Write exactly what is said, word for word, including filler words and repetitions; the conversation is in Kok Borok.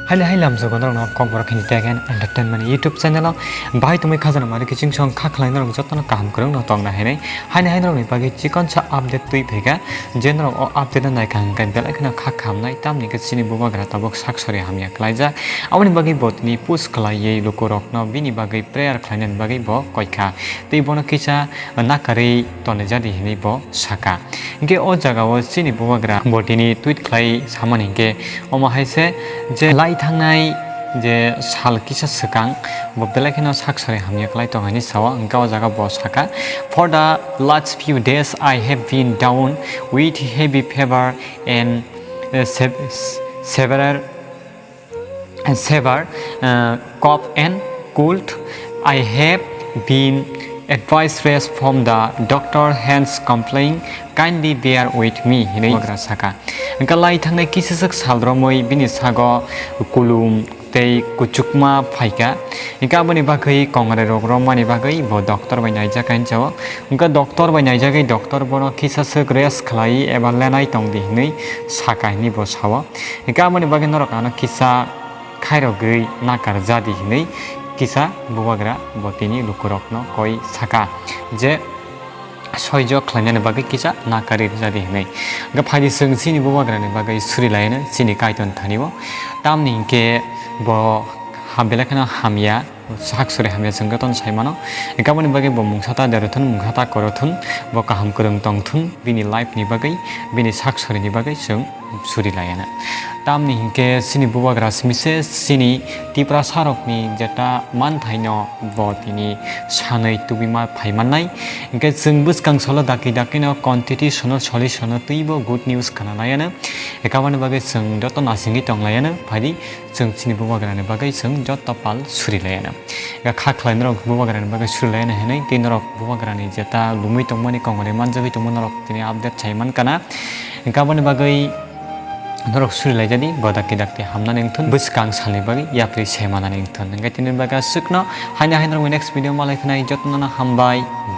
Haile hai lamsogo norokno Kokborok hini Tech and Entertainment YouTube channel o bahai tongwi khajana mari kiching song kha khlai norok jotono kaham kwrwngno tongna hinwi haini hai norokni bagwi chikonsa update twi phaikha. Je norok o update no naikha hwnkhe belai kheno kha khamnai, tamni khe chini bubagra tabuk sak sori hamya khlaijak. Aboni bagwi bo tini push khlaiwi lukurokno bini bagwi prayer khlainani bagwi bo koikha. Tei bono kisa nakarwi tonwi jadi hinwi bo saka. Hinkhe o jagao chini bubagra bo tini tweet khlai samani hinkhe omo hai se je lai thangnai je sal kisa swkang bo belai kheno sak sori hamya khlai tong hinwi sao. Hinkhe o jaga bo saka, "For the last few days I have been down with heavy fever and, uh, sev-, several and severe, uh, cough and cold. I have been advised rest from the doctor, hence complain. Kindly bear with me," hinwi bubagra saka. Hinkhe lai thangnai kisaswk sal romwi bini sago kulum tei kuchukma phaikha. Hinkhe aboni bagwi kongrai rok romani bagwi bo doctor bai naijak hinwi sao. Hinkhe doctor bai naijagwi doctor bono kisaswk rest khlai eba lenai tongdi hinwi saka hinwi bo sao. Hinkhe aboni bagwi norok ano kisa khairogwi nakar jadi hinwi kisa bubagra bo tini lukurokno koi saka je soijo khlainani bagwi kisa nakari jadi hinwi. Hinkhe phaidi chwng chini bubagrani bagwi suri laiano chini Kaitor thani-o. Tamni hinkhe bo ha belai kheno hamya, sak suri hamya chwng jotono sai mano. Hinkhe aboni bagwi bo mungsa ta derothun, mungsa ta korothun, bo kaham kwrwng tongthun, bini life ni bagwi, bini sak suri ni bagwi chwng suri laiana. Tamni hinkhe chini bubagra simi se chini Tiprasa rokni jeta manthaino bo tini sanwi tubima phai mannai. Hinkhe chwng bwskang salo dakti dakti no constitution o solution o twibo good news khna laiana. Ekabani bagwi chwng joto nasingwi tong laiana. Phaidi chwng chini bubagrani bagwi chwng joto pal suri laiana. Ega kha khlai norok bubagrani bagwi suri laiana hinwi tei norok bubagrani jeta lumwi tongmani kongorwi manjagwi tongma norok tini update sai mankana. Hinkhe aboni bagwi norok suri laijadi, bo dakti dakti hamnani wngthun, bwskang salni bagwi yapri se manani wngthun. Hinkhe tini bagwi aswkno, haino haino norokni next video malai khanai, jotono hambai.